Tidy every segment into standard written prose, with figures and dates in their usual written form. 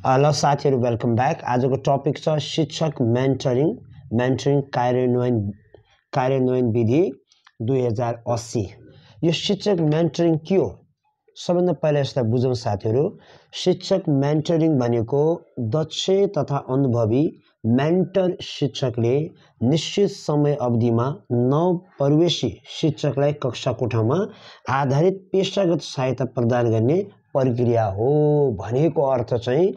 ल साथीहरु welcome back. आजको टपिक छ शिक्षक मेन्टरिङ कार्यान्वयन विधि 2080। यो शिक्षक मेन्टरिङ के हो? सबभन्दा पहिला यसलाई बुझौं साथीहरु। शिक्षक मेन्टरिङ भनेको दक्ष तथा अनुभवी मेन्टर शिक्षकले निश्चित समय अवधिमा नवप्रवेशी शिक्षकलाई कक्षा कोठामा आधारित पेशागत सहायता प्रदान गर्ने प्रक्रिया हो। भनेको अर्थ चाहिँ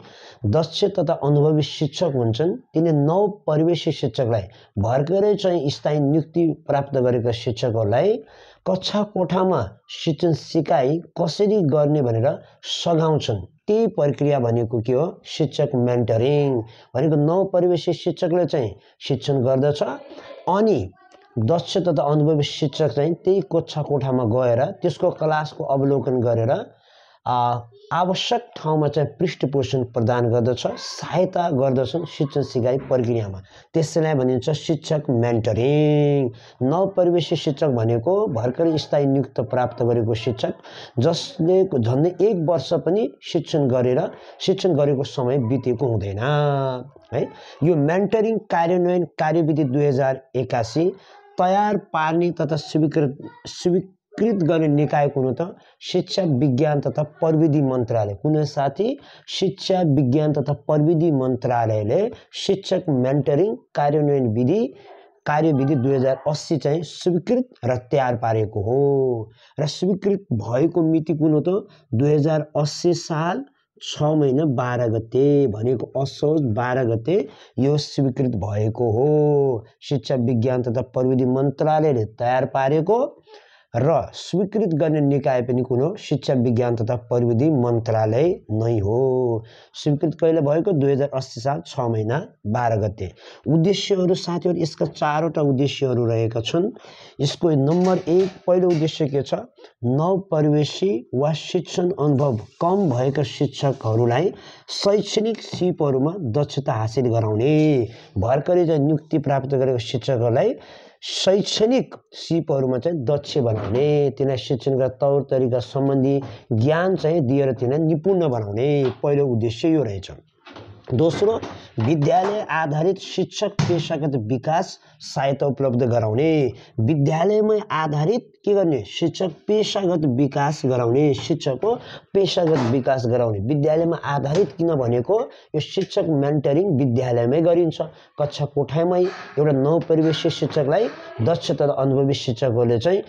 दक्ष तथा अनुभवी शिक्षक हुन्छन्, तिनले नवप्रवेशी शिक्षकलाई भर्खरै चाहिँ स्थायी नियुक्ति प्राप्त गरेका शिक्षकहरूलाई कक्षा कोठामा शिक्षण सिकाइ कसरी गर्ने भनेर सघाउँछन्। त्यही प्रक्रिया भनेको के हो? शिक्षक मेन्टरिङ भनेको नवप्रवेशी शिक्षकले चाहिँ शिक्षण गर्दछ अनि दक्ष तथा अनुभवी शिक्षक चाहिँ त्यही कक्षा कोठामा गएर त्यसको क्लासको अवलोकन गरेर आवश्यक ठाउँमा चाहिँ पृष्ठपोषण प्रदान गर्दछ, सहायता गर्दछन् शिक्षण सिकाइ प्रक्रियामा। त्यसैलाई भनिन्छ शिक्षक मेन्टरिङ। नवप्रवेशी शिक्षक भनेको भर्खरै स्थायी नियुक्ति प्राप्त गरेको शिक्षक जसले झन्डै 1 वर्ष पनि शिक्षण गरेको समय बितेको हुँदैन है। यो मेन्टरिङ कार्यान्वयन कार्यविधि 2081 तयार पार्ने तथा स्वीकृत गर्ने निकाय कुन त? शिक्षा विज्ञान तथा प्रविधि मन्त्रालय। कुन साथी? शिक्षा विज्ञान तथा प्रविधि मन्त्रालयले शिक्षक मेन्टरिङ कार्यविधि 2080 चाहिँ स्वीकृत र तयार पारेको हो। र स्वीकृत भएको मिति कुन हो त? 2080 साल 6 महिना 12 गते भनेको असोज 12 गते यो स्वीकृत भएको हो। शिक्षा विज्ञान तथा प्रविधि मन्त्रालयले तयार पारेको र स्वीकृत गर्ने निकाय पनि कुन हो? शिक्षा विज्ञान तथा प्रविधि मन्त्रालय नै हो। स्वीकृत कहिले भएको? 2080 साल 6 महिना 12 गते। उद्देश्यहरू साथीहरु यसका 4वटा उद्देश्यहरू रहेका छन्। यसको नम्बर 1 पहिलो उद्देश्य के छ? नवप्रवेशी वा शिक्षण अनुभव कम भएका शिक्षकहरूलाई शैक्षणिक सिपहरूमा दक्षता हासिल गराउने। भर्खरै चाहिँ नियुक्ति प्राप्त गरेको शिक्षकहरूलाई शैक्षणिक सिपहरूमा चाहिँ दक्ष बनाउने, तिनीलाई शिक्षणका तौर तरिका सम्बन्धी ज्ञान चाहिँ दिएर तिनीलाई निपुण बनाउने पहिलो उद्देश्य यो रहेछ। दोस्रो, विद्यालय आधारित शिक्षक पेशागत विकास सहायता उपलब्ध गराउने। विद्यालयमै आधारित के गर्ने? शिक्षक पेशागत विकास गराउने, शिक्षकको पेशागत विकास गराउने। विद्यालयमा आधारित किन भनेको? यो शिक्षक मेन्टरिङ विद्यालयमै गरिन्छ। कक्षा कोठामै एउटा नवप्रवेशी शिक्षकलाई दक्ष तथा अनुभवी शिक्षकहरूले चाहिँ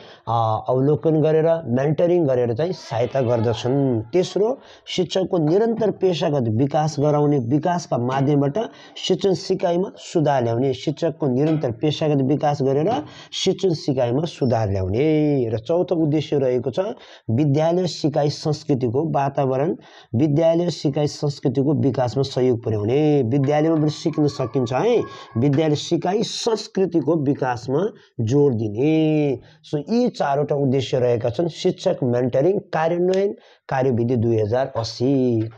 अवलोकन गरेर मेन्टरिङ गरेर चाहिँ सहायता गर्दछन्। तेस्रो, शिक्षकको निरन्तर पेशागत विकास गराउने, विकासका माध्यमबाट शिक्षण सिकाइमा सुधार ल्याउने। शिक्षकको निरन्तर पेशागत विकास गरेर शिक्षण सिकाइमा सुधार ल्याउने। र चौथो उद्देश्य रहेको छ विद्यालय सिकाइ संस्कृतिको वातावरण, विद्यालय सिकाइ संस्कृतिको विकासमा सहयोग पुर्याउने। विद्यालयमा पनि सिक्न सकिन्छ है, विद्यालय सिकाइ संस्कृतिको विकासमा जोड दिने। सो यी 4वटा उद्देश्य रहेका छन् शिक्षक मेन्टरिङ कार्यान्वयन कार्यविधि 2080।